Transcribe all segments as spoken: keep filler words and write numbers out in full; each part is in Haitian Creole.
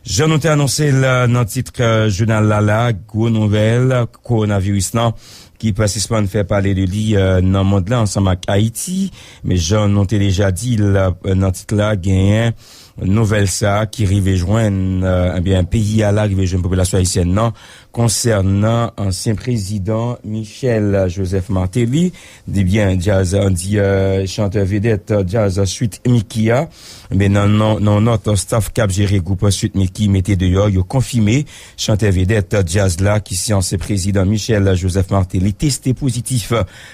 Jan nou te anonse l nan tit jounal la, la, gwo nouvèl, kowonaviris lan ki pa sispann fè pale de li nan mond lan ansanm ak Ayiti. Men jan nou te deja di l nan tit la, genyen nouvèl sa a ki rive jwenn, ebyen, peyi a la, rive jwenn popilasyon ayisyèn nan konsènan ansyen prezidan Michel Joseph Martelly. Di byen, djaz, an di, chantè vedèt djaz Sweet Micky a. Men nan, nan, nan yon nòt, staff k ap jere gwoup Sweet Micky mete deyò, yo konfime chantè vedèt djaz la, ki se ansyen prezidan Michel Joseph Martelly, teste pozitif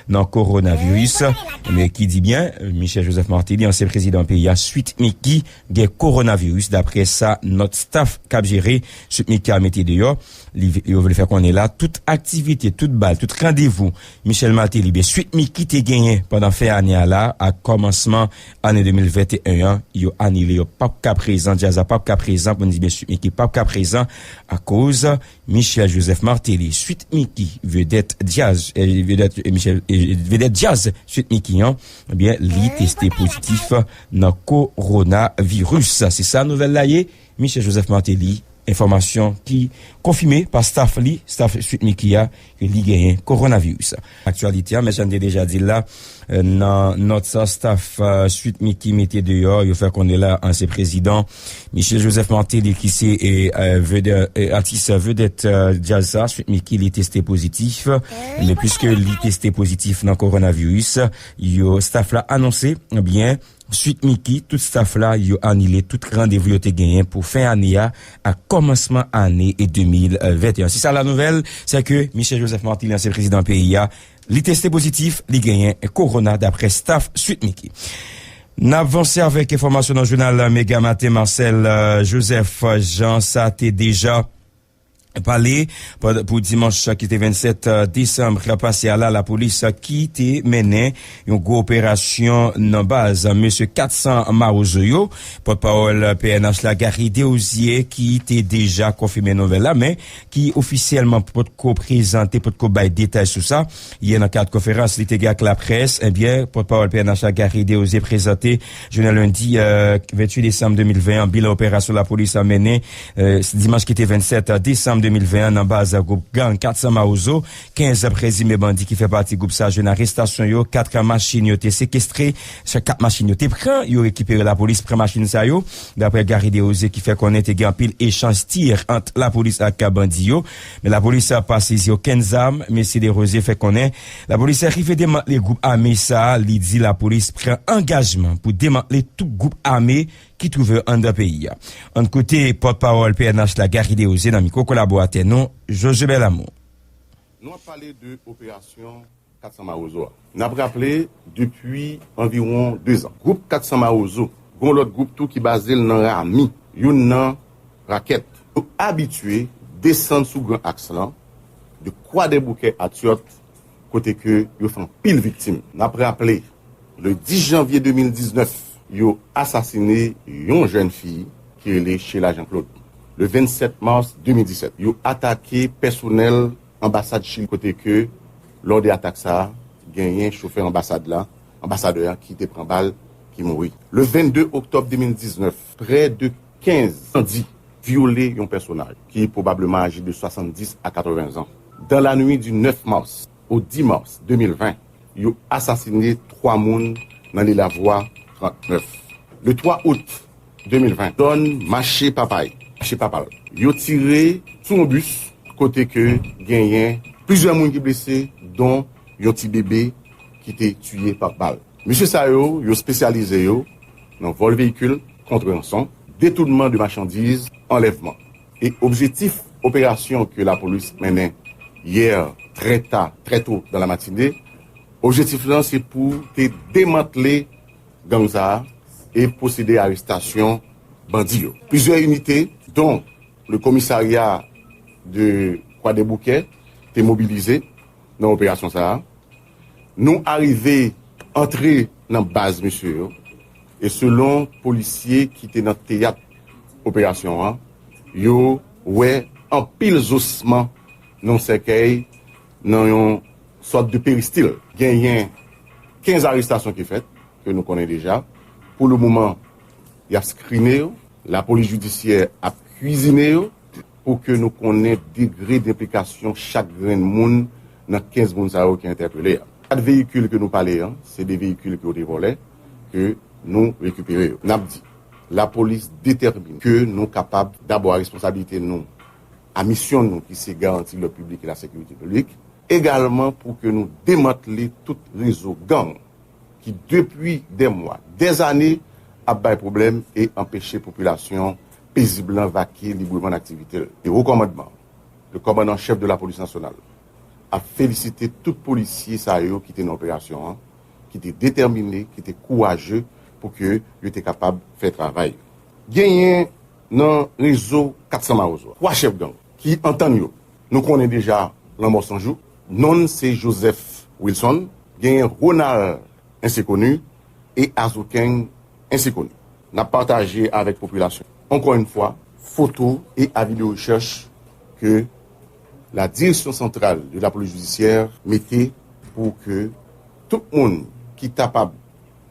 nan kowonaviris. Men ki di byen, Michel Joseph Martelly, ansyen prezidan peyi a, Sweet Micky, gen kowonaviris, daprè sa nòt staff k ap jere Sweet Micky a mete deyò. Li, yo vle fè konnen la, tout aktivite, tout bal, tout randevou Michel Martelly, byen, Sweet Micky te genyen pandan fen ane a la, ak kòmansman ane de mil venteyen an, yo anile, yo p ap ka prezan, djaz la p ap ka prezan, pou n di, byen, Sweet Micky p ap ka prezan, akoz Michel Joseph Martelly, Sweet Micky, vedèt djaz, eh, vedèt, eh, Michel, eh, vedèt djaz Sweet Micky an, ebyen, li teste pozitif nan kowonaviris. Se sa nouvèl la ye, Michel Joseph Martelly, enfòmasyon ki konfime pa staff li, staff Sweet Micky a, ke li genyen kowonaviris. Aktyalite a, men jan n te deja di l la, eh, nan nòt sa, staff, eh, Sweet Micky mete deyò, yo fè konnen la, ansyen prezidan Michel Joseph Martelly, ki se, eh, eh, vedè-, eh, atis vedèt, eh, djaz sa, Sweet Micky, li teste pozitif. Men piske li teste pozitif nan kowonaviris, yo, staff la anonse, ebyen, Sweet Micky, tout staff la, yo anile tout randevou yo te genyen pou fen ane a ak kòmansman ane de mil venteyen. Se sa la nouvèl, se ke Michel Joseph Martelly, ansyen prezidan peyi a, li teste pozitif, li genyen kowona, daprè staff Sweet Micky. N ap vanse avèk enfòmasyon nan jounal Mega Maten. Marcel, eh, Joseph Jean, sa te deja pale pou dimanch ki te vennsèt desanm pase a la, lapolis ki te mennen yon gwo operasyon nan baz mesye kat san Mawozo yo. Pòtpawòl P N H la, Garry Desrosiers, ki te deja konfime nouvèl la, men ki ofisyèlman potko prezante, potko bay detay sou sa. Yè, nan kad konferans li te gen ak laprès, ebyen, pòtpawòl P N H la, Garry Desrosiers, prezante jounen lendi, eh, venntuit desanm de mil ven an, bilan operasyon lapolis la mennen, eh, dimanch ki te vennsèt desanm de mil ven an, nan baz gwoup gang kat san Mawozo. Kenz prezime bandi ki fè pati gwoup sa jwenn arestasyon yo. Kat machin yo te sekestre. Chak kat machin yo te pran, yo rekipere, lapolis pran machin sa yo. Daprè Garry Desrosiers, ki fè konnen te gen anpil echanj tir ant lapolis ak bandi yo. Men lapolis pa sezi okenn zam. Mesye Desrosiers fè konnen lapolis rive demantle gwoup ame sa a. Li di lapolis pran angajman pou demantle tout gwoup ame ki twouve yo anndan peyi a. Ann koute pòtpawòl P N H la, Garry Desrosiers, nan mikwo kolaboratè nou, Josué Belamour. Nou ap pale de operasyon kat san Mawozo a. N ap raple, depi anviwon dezan, gwoup kat san Mawozo, gon lòt gwoup tou ki baze l nan Rami, youn nan Rakèt, yo abitye desann sou Gran Aks lan, de Kwadèboukè a Tyòt, kote ke yo fè anpil viktim. N ap raple, le dis janvye de mil diznèf, yo asasine yon jèn fi ki rele Sheila Jean Claude. Le vennsèt mas de mil disèt, yo atake pèsonèl anbasad Chili, kote ke, lò de atak sa a, genyen chofè anbasad la, anbasadè a, ki te pran bal, ki mouri. Le vennde oktòb de mil diznèf, prè de kenz bandi vyole yon pèsonaj ki pwobableman aje de swasanndis a katreven zan. Dans la nuit du neuf mars au dix mars deux mille vingt, yo asasine twa moun nan Lilavwa trannèf. Le twa out de mil ven, zòn Mache Papay, Mache Papal, yo tire sou yon bis, kote ke genyen plizyè moun ki blese, don yon ti bebe ki te tiye pa bal. Mesye sa yo, yo espesyalize yo nan vòl veyikil kont ranson, detounman de machandiz, anlèvman. E objektif operasyon ke lapolis mennen yè trè ta, trè to dan la matine, objektif lan se pou te demantle gang sa a e pwosede arestasyon bandi yo. Plizyè inite, don le komisarya de Kwadèboukè, te mobilize nan operasyon sa a. Nou arive antre nan baz mesye yo, e selon polisye ki te nan teyat operasyon an, yo wè anpil zosman nan sèkèy, nan yon sòt de peristil. Genyen kenz arestasyon ki fèt, ke nou konnen deja. Pou le moman, y ap skrine yo. Lapolis jidisyè ap kwizine yo pou ke nou konnen degre denplikasyon chak grenn moun nan kenz moun sa yo ki entèpele a. Kat veyikil ke nou pale an, se de veyikil ke yo te vòlè, ke nou rekipere yo. N ap di, lapolis detèmine ke nou kapab dabò a responsablite nou, a misyon nou ki se garanti lòd piblik e la sekirite piblik, egalman pou ke nou demantle tout rezo gang ki depi dè mwa, dè zane ap bay pwoblèm e anpeche popilasyon pezib lan vake libreman nan aktivite l. E wo kòmandman, le kòmandan chèf de la polis nasyonal, ap felisite tout polisye sa yo ki te nan operasyon an, ki te detèmine, ki te kouraje pou ke yo te kapab fè travay yo. Genyen nan rezo kat san Mawozo a, twa chèf gang ki antann yo. Nou konnen deja lanmò san jou. Non l se Joseph Wilson, genyen Ronald Ensekoni e Azokeng Ensekoni. N ap pataje avèk popilasyon, ankò yon fwa, foto e avi de rechèch ke la Direction Centrale de la Police Judiciaire mete pou ke tout moun ki kapab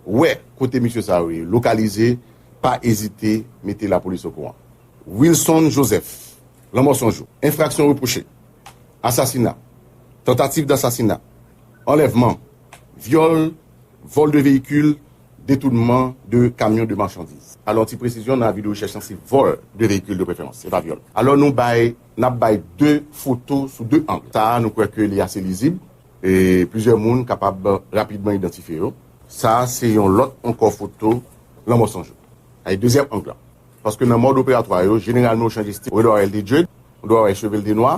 wè kote misye sa yo ye, lokalize, pa ezite mete lapolis okouran. Wilson Joseph, lanmò san jou, enfraksyon repwoche, asasina, tantativ dasasina, anlèvman, vyòl, vòl de veyikil, detounman de kamyon de machandiz. Alò, ti presizyon nan avi de rechèch lan, se vòl de veyikil de preferans, se pa vyòl. Alò, nou bay, n ap bay de foto sou de ang. Sa a, nou kwè ke li ase lizib, e plizyè moun kapab rapidman idantifye yo. Sa a, se yon lòt ankò foto lanmò san jou. Sa e dezyèm ang lan. Paske nan mòd operatwa yo, jeneralman, yo chanje stil. Ou dwe wè l te dread, ou dwe wè cheve l te nwa,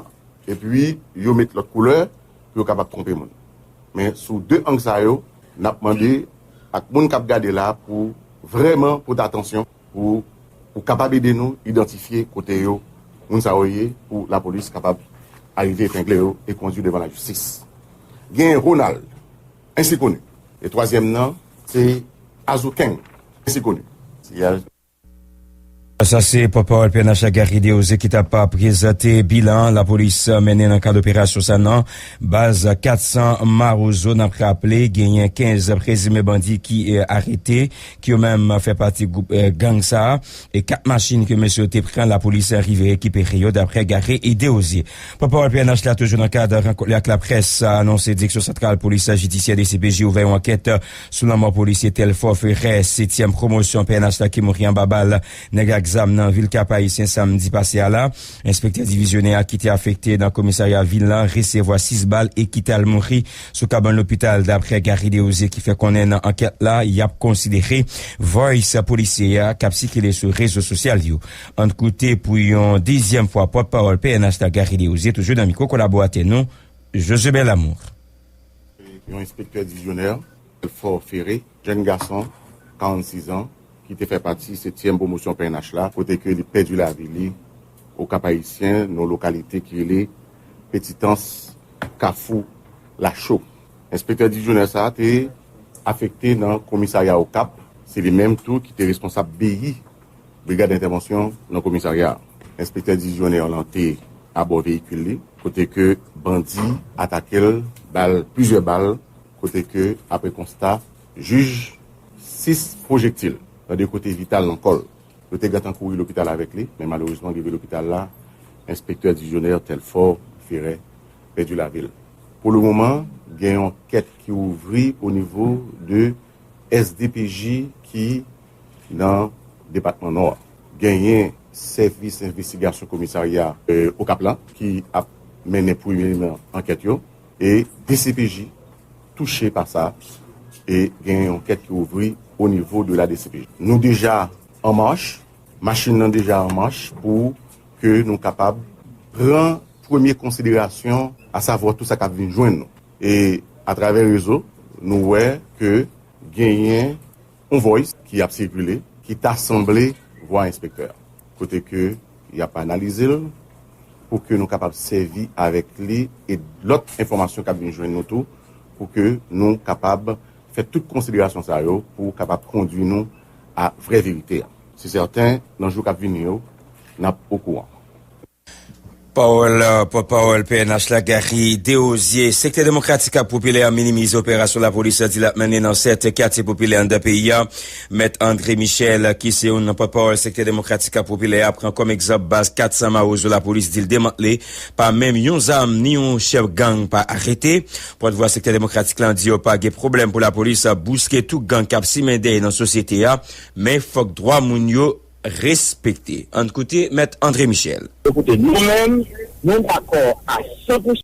epi yo met lòt koulè pou yo kapab twonpe moun. Men sou de ang sa yo, n ap mande ak moun k ap gade la pou vrèman pote atansyon pou, pou kapab ede nou idantifye kote yo, moun sa yo ye, pou lapolis kapab arive epengle yo e kondui devan lajistis. Gen Ronald, ensekoni. E twazyèm nan, se Azokeng, ensekoni. Siyaj. Sa se pòtpawòl P N H la, Gary Deosé, ki t ap prezante bilan lapolis mennen nan kad operasyon sa nan baz kat san Mawozo. N ap raple, genyen kenz prezime bandi ki, eh, arete, ki yo menm fè pati gwoup, eh, gang sa a. E kat machin ke mesye yo te pran, lapolis rive rekipere yo, daprè Gary Deosé. Pòtpawòl P N H la, toujou nan kad rankont li ak laprès, anonse Direksyon Santral Polis Jidisyè, D C P J, ouvè yon ankèt sou lanmò polisye Telfort Ferret, setyèm pwomosyon P N H la, ki mouri anba bal nèg ak zam nan vil Kap Ayisyen samdi pase a la. Enspektè divizyonè a ki te afekte nan komisarya vil lan resevwa sis bal e ki t al mouri sou kabann lopital, daprè Gary Deosé, ki fè konnen nan ankèt la, y ap konsidere voice polisye a k ap sikile sou rezo sosyal yo. Ann koute pou yon dezyèm fwa pòtpawòl P N H la, Gary Deosé, toujou nan mikwo kolaboratè nou, Josue Belamour. Yon enspektè divizyonè, Telfort Ferret, jèn gason, karannsis an, ki te fè pati setyèm pwomosyon P N H la, kote ke li pèdi lavi li o Kap Ayisyen, nan lokalite ki rele Petitans, Kafou Lacho. Enspektè divizyonè sa a te afekte nan komisarya Okap. Se li menm tou ki te responsab B I, Brigad Entèvansyon, nan komisarya a. Enspektè divizyonè lan te abò veyikil li, kote ke bandi atake l, ba l plizyè bal, kote ke, apre konsta, jij sis pwojektil nan de kote vital nan kò l. Yo te gentan kouri lopital avèk li, men malerezman, rive lopital la, enspektè divizyonè Telfort Ferret pèdi lavi l. Pou le moman, gen yon ankèt ki ouvri o nivo de S D P J ki nan depatman Nò a. Genyen sèvis envestigasyon komisarya, e, Okap la ki ap mennen premye ankèt yo, e D C P J touche pa sa, e gen yon ankèt ki ouvri o nivo de la D C P J. Nou deja an mach, machin nan deja an mach pou ke nou kapab pran premye konsiderasyon, asavwa tout sa k ap vin jwenn nou. E atravè rezo, nou wè ke genyen yon voice ki ap sikile, ki ta sanble vwa enspektè a. Kote ke y ap analize l pou ke nou kapab sèvi avèk li e lòt enfòmasyon k ap vin jwenn nou tou, pou ke nou kapab fè tout konsiderasyon sa yo pou kapab kondui nou a vrè verite a. Se sèten, nan jou k ap vini yo, n ap okouran. Pòtpawòl, pòtpawòl P N H la, Gary Desrosiers. Sektè Demokratik ak Popilè a minimize operasyon lapolis di l ap mennen nan sèten katye popilè anndan peyi a. Mèt André Michel, ki se youn nan pòtpawòl Sektè Demokratik ak Popilè a, pran kòm egzanp baz kat san Mawozo, lapolis di l demantle, pa menm yon zam ni yon chèf gang pa arete. Pòtvwa Sektè Demokratik la di yo pa gen pwoblèm pou lapolis bouske tout gang k ap simen dèy nan sosyete a, men fòk dwa moun yo respekte. Ann koute Mèt André Michel. Koute, nou menm, nou dakò a san pou san.